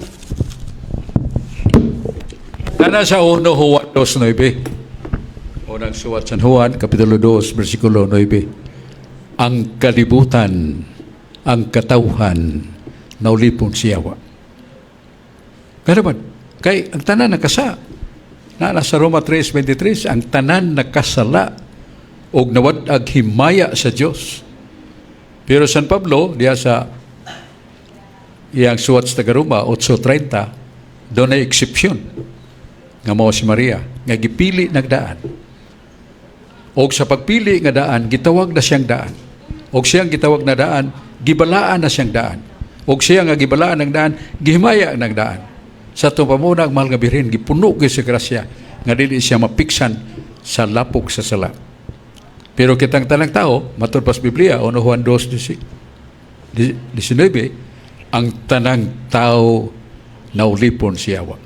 Kana sa 1 Juan 2:9. Unang suwat San Juan, Kapitulo 2, versikulo 9. Ang kalibutan, ang katawhan, naulipon siya yawa. Pero man, kay ang tanan nakasa. Na sa Roma 3:23, ang tanan nakasala og nawad-ag himaya sa Dios. Pero San Pablo, diya sa iyang suwat sa taga-Roma, 8:30, doon ay eksepsyon nga mao si Maria, nga gipili nagdaan. Og sa pagpili nga daan, gitawag na siyang daan. Og siyang gitawag na daan, gibalaan na siyang daan. Og siya nga gibalaan ng daan, gihimaya ng daan. Sa atong pamuna, ang mahal nga birhen, gipuno gyud sa grasya, nga dili siya mapiksan sa lapok sa sala. Pero kitang tanang tao, matud pa sa Biblia, 1 Juan 2:19, ang tanang tao naulipon siya yawa.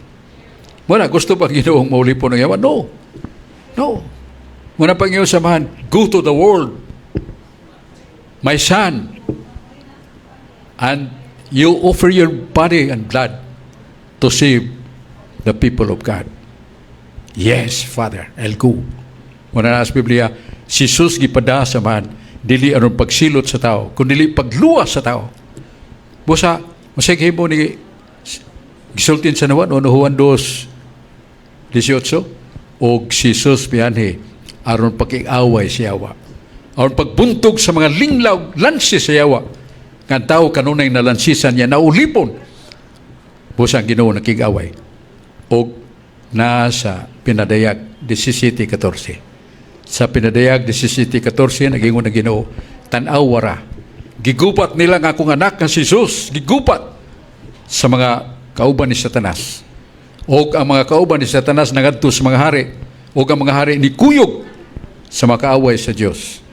Wala, gusto ba Ginoong maulipon ng yawa? No. No. Muna pang iyong samahan, go to the world, my son, and you offer your body and blood to save the people of God. Yes, Father, I'll go. Muna na sa Biblia, si Jesus gipada sa man, dili aron pagsilot sa tao, kundi pagluwas sa tao. Busa, masay himo ni gisultin sa nawan, 1 Juan 2:18, og si Jesus mianhi aron pakig-away sa yawa. Aron pagbuntog sa mga linglaw, lansi sa yawa. Nga ang tao kanunay nalansisan niya, naulipon. Busa ang Ginoo nakig-away. Og nasa Pinadayag 17:14. Sa Pinadayag 17:14, nagingon ang Ginoo, tan-aw ra. Gigupat nila ang akong anak nga si Jesus, gigupat sa mga kauban ni Satanas. Og ang mga kauban ni Satanas nangadto sa mga hari, og ang mga hari ni kuyog sa makaaway sa Dios.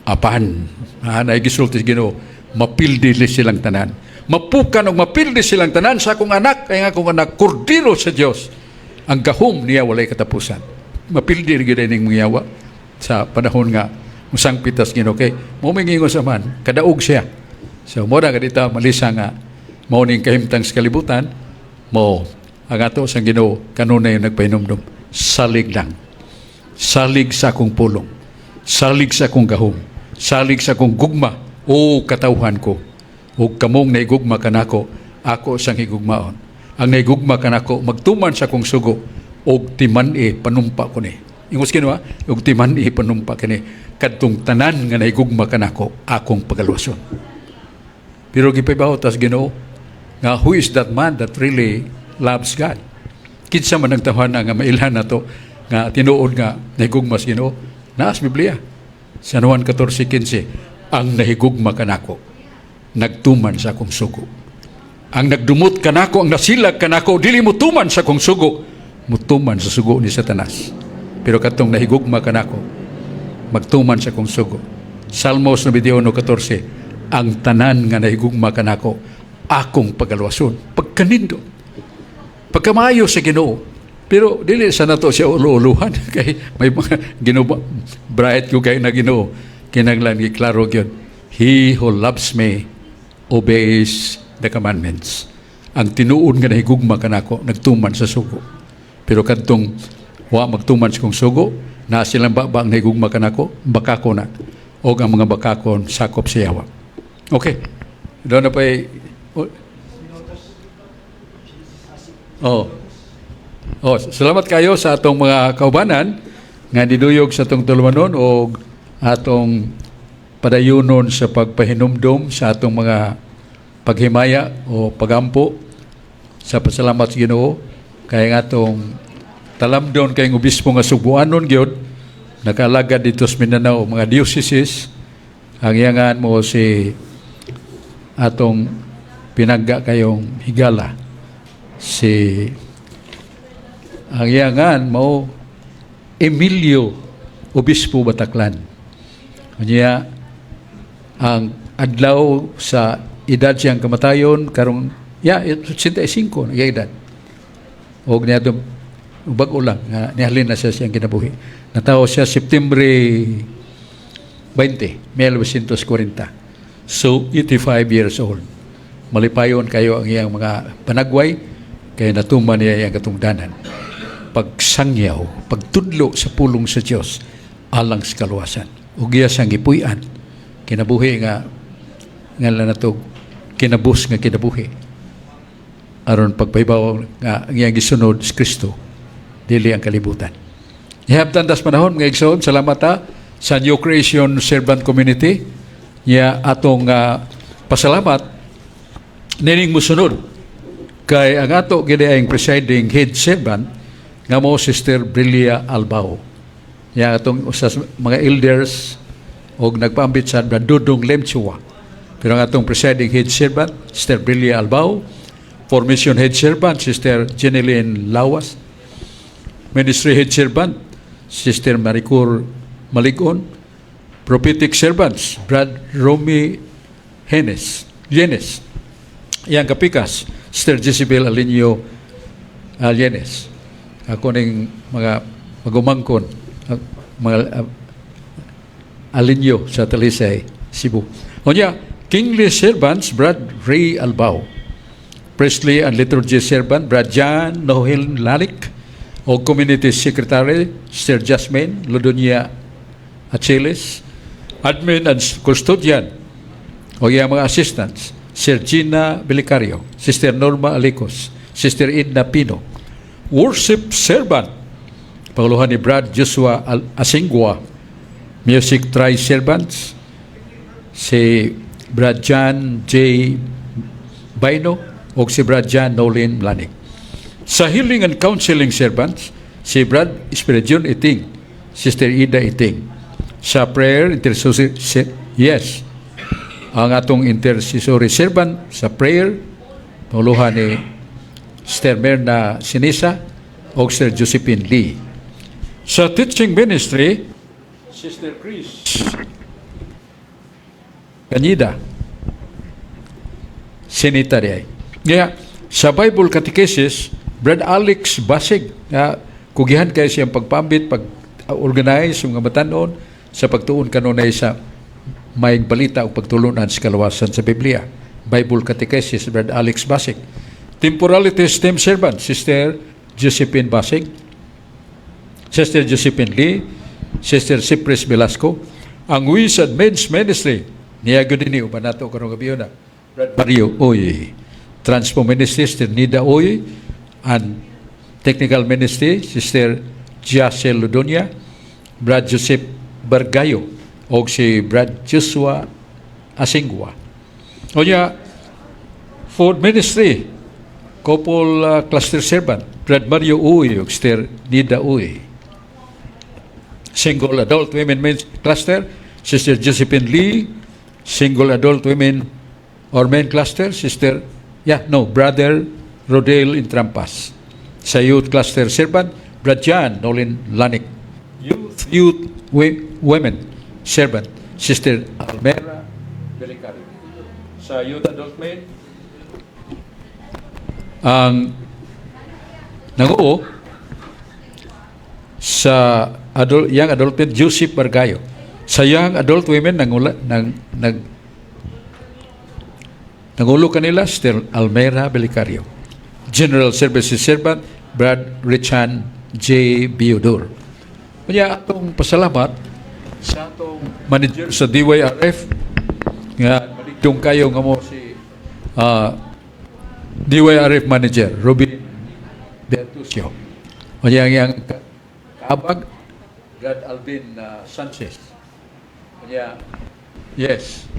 Apan, nay gisulti sa Ginoo, mapildi silang tanan. Mapukan og mapildi silang tanan sa akong anak, kay ang akong anak kordero sa Dios. Ang gahom niya walay katapusan. Mapildi gyud ning mga yawa sa panahon nga musangpit tas Ginoo kay mo mingingon sa man kadaog siya. So mo na kadita malisa nga mao ning kahimtang sa kalibutan mo ang ato sa Ginoo kanunay nagpahinumdum, salig lang. Salig sa akong pulong. Salig sa akong gahom. Salig sa akong gugma o katawhan ko. O kamong naigugma kanako, ako sang higugmaon. Ang naigugma kanako magtuman sa akong sugo og timan-i panumpa ko ni. Ingos Ginoo, og timan-i panumpa kini kadtong tanan nga naigugma kanako akong pagaluwason. Pero gipaibaw tas Ginoo nga who is that man that really loves God? Kinsa man ang tawhana nga mailhan nato nga tinuod nga nahigugma sa Ginoo? Naa sa Biblia. Sa Juan 14:15, ang nahigugma kanako nagtuman sa akong sugo. Ang nagdumot kanako, ang nasilag kanako, dili mo tuman sa akong sugo, mutuman sa sugo ni Satanas. Pero katong nahigugma kanako, magtuman sa akong sugo. Salmos 91:14, "Ang tanan nga nahigugma kanako, akong pagalwason." Pagkanindot. Pagkamaayo sa Ginoo. Pero dili sa nato siya ulo-uluhan kay may mga Ginoo, bright ko kay na Ginoo. Kinahanglan giklaro gyud. He who loves me obeys the commandments. Ang tinuod nga nahigugma kanako, nagtuman sa sugo. Pero kadtong wa magtuman sa kong sugo, na silang ba ang nahigugma kanako, bakako na. O ang mga bakakon sakop sa yawa. Okay. Doon na pa. Oh. Oh, salamat kayo sa atong mga kaubanan nga niduyog sa atong tulumanon o atong padayunon sa pagpahinumdom sa atong mga paghimaya o pagampo sa pasalamat sa Ginoo kay nga atong talamdon kay obispo nga Sugbuanon gyud, nakalagad dito sa Mindanao, mga dioceses. Ang iyangan mo si atong pinagga kayong higala, si ang iyangan mo Emilio Obispo Bataclan. Unya ang adlaw sa edad siyang kamatayon karong ya 85 na edad. Og niya bag-o lang nga nihalin na siya siyang kinabuhi. Natawo siya September 20, 1940. So 85 years old. Malipayon kayo ang iyang mga panagway kay natuman niya iyang katungdanan. Pagsangyaw, pagtudlo sa pulong sa Dios alang sa kaluwasan. Ug iya siyang gipuy-an kinabuhi nga nga nato kinabus nga kinabuhi aron pagpahibaw nga ang iyang gisunod si Kristo, dili ang kalibutan. Ihabtan tas panahon, mga igsoon, salamat ta sa New Creation Servant Community nya atong pasalamat nining musunod kay ang ato gid ang presiding head servant nga mo Sister Brilia Albao. Ya atong usa sa mga elders og nagpaambit sa Brad Dudong Lemchua. Pero ang atong presiding head servant, Sister Brilia Albao, formation head servant, Sister Jeneline Lawas, ministry head servant, Sister Maricor Maligon, prophetic servants, Brad Romy Henes, Yenes, Yang Kapikas, Sister Jezebel Alinio Alienes. Ako ning mga magumangkon, mga Alinio sa Talisay, Cebu. Unya, Kingly Servants, Brad Ray Albao. Priestly and Liturgy Servant, Brad John Nohel Lalik. O Community Secretary, Sir Jasmine Ludonia Achilles. Admin and Custodian, o iyang mga assistants, Sir Gina Belicario, Sister Norma Alicos, Sister Edna Pino. Worship Servant, panguluhan ni Brad Joshua Asingua. Music Tri Servants, si Brad John J. Baino o si Brad John Nolin Lanig. Sa Healing and Counseling Servants, si Brad Espiridion Iting, Sister Ida Iting. Sa Prayer Intercessory, yes, ang atong intercessory servant sa prayer, panguluhan ni Sister Merna Sinisa o Sister Josephine Lee. Sa Teaching Ministry, Sister Chris Kanida, Sinita di ay. Kaya, sa Bible Catechesis, Brad Alex Basig, nga kugihan kayo siyang pagpambit, pag-organize mga batanon, sa pagtuon kanunay sa may balita o pagtulunan sa kalawasan sa Biblia. Bible Catechesis, Brad Alex Basig. Temporality Team Servant, Sister Josephine Basig, Sister Josephine Lee, Sister Cypress Velasco, ang Ways and Means Ministry, niya gyud ni uban nato karong gabi na. Brad Mario Oy, Transpo Ministry, Sister Nida Oy, and Technical Ministry, Sister Jacel Ludonia, Brad Joseph Bargayo, o si Brad Joshua Asingwa. Unya, Food Ministry, Couple Cluster Servant, Brad Mario Uy, ug Sister Nida Uy. Single Adult Women Men's Cluster, Sister Josephine Lee. Single Adult Women or Men Cluster, Sister, yeah, no, Brother Rodel Intrampas. Sa Youth Cluster Servant, Brad John Nolin Lanik. Youth Women Servant, Sister Almera Belicario. Sa Youth Adult Men, ang nanguo sa adult, Young Adult Men, Joseph Bargayo. Sa Young Adult Women, nangula, nang, nag, nangulo kanila, Sister Almera Belicario. General Services Servant, Brad Richan J. Biodor. Kanya atong pasalamat sa atong manager sa DYRF nga maligdong kayo nga mo si DYRF manager Ruby Bertuccio. Kanya ang iyang kaabag, Brad Alvin Sanchez. Kanya yes.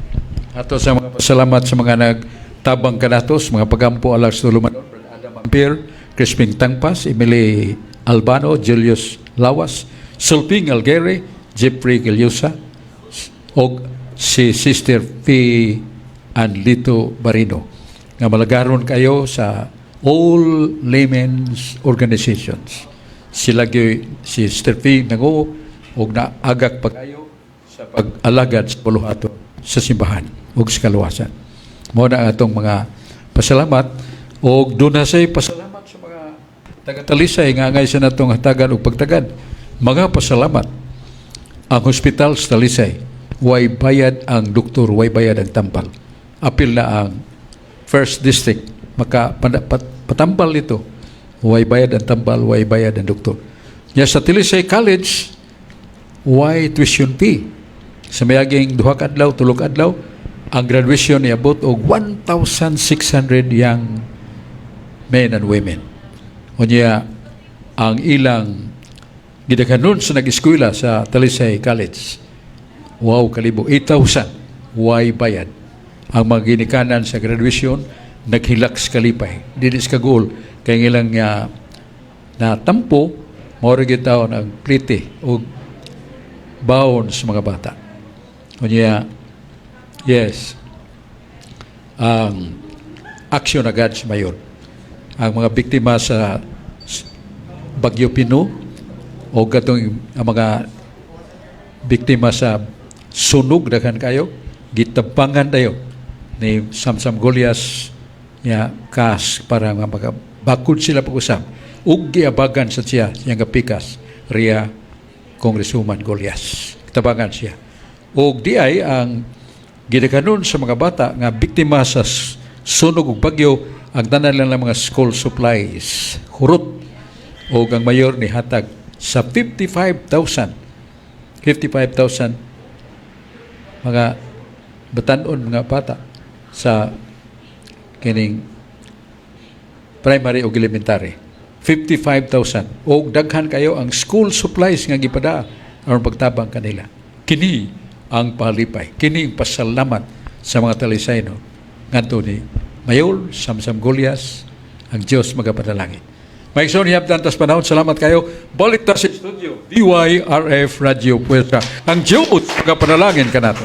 Ato sa mga pasalamat sa mga nagtabang kanatos, mga pagampo alas tulumanon, Brad Adam Ampere, Crispin Tangpas, Emily Albano, Julius Lawas, Sulping Algere, Jeffrey Gilyosa, og si Sister P. Anlito Barino nga malagaron kayo sa all laymen's organizations. Sila gyud si Sister P nangu og naagak pagayo sa pag-alagad sa buluhaton sa simbahan ug sa kaluwasan. Mao na ang atong mga pasalamat og doon na say pasalamat sa mga taga-Talisay nga angay sa natong hatagan og pagtagad. Mga pasalamat ang hospital sa Talisay, way bayad ang doktor, way bayad ang tambal. Apil na ang first district maka patambal ito. Way bayad ang tambal, way bayad ang doktor. Nya sa Talisay College, way tuition fee. Sa mayaging 2 ka adlaw, 3 ka adlaw, ang graduation niabot og 1,600 young men and women. Unya, ang ilang gidaghanon sa nag-eskwela sa Talisay College, wow, kalibo, 8,000, way bayad. Ang mga ginikanan sa graduation, naghilak sa kalipay. Dili sa kaguol, kay ang ilang natampo, mao ra gyud taon ang plite o baon sa mga bata. Unya, yes, ang aksyon agad sa mayor. Ang mga biktima sa Bagyo Pino o katong ang mga biktima sa sunog, daghan kayo gitabangan dayo ni Samsam Golias niya kas para nga bakod sila pag-usab ug giabagan sa siya siyang pikas Ria Congresswoman Golias, tabangan siya. Ug di ay ang gidaghanon sa mga bata nga biktima sa sunog ug bagyo, ang tanan lang ng mga school supplies hurot, ug ang mayor ni hatag sa 55,000 55,000 mga batanon, mga bata sa kining primary ug elementary, 55,000, og daghan kayo ang school supplies nga gipada aron pagtabang kanila. Kini ang palipay, kini ang pasalamat sa mga Talisayno ngadto ni Mayor Samsam Golias. Ang Dios magapanalangin. Mga igsoon, hiyabdan tas panahon. Salamat kayo. Balik ta sa studio. DYRF Radio Puerta. Ang Diyos magapanalangin kanato.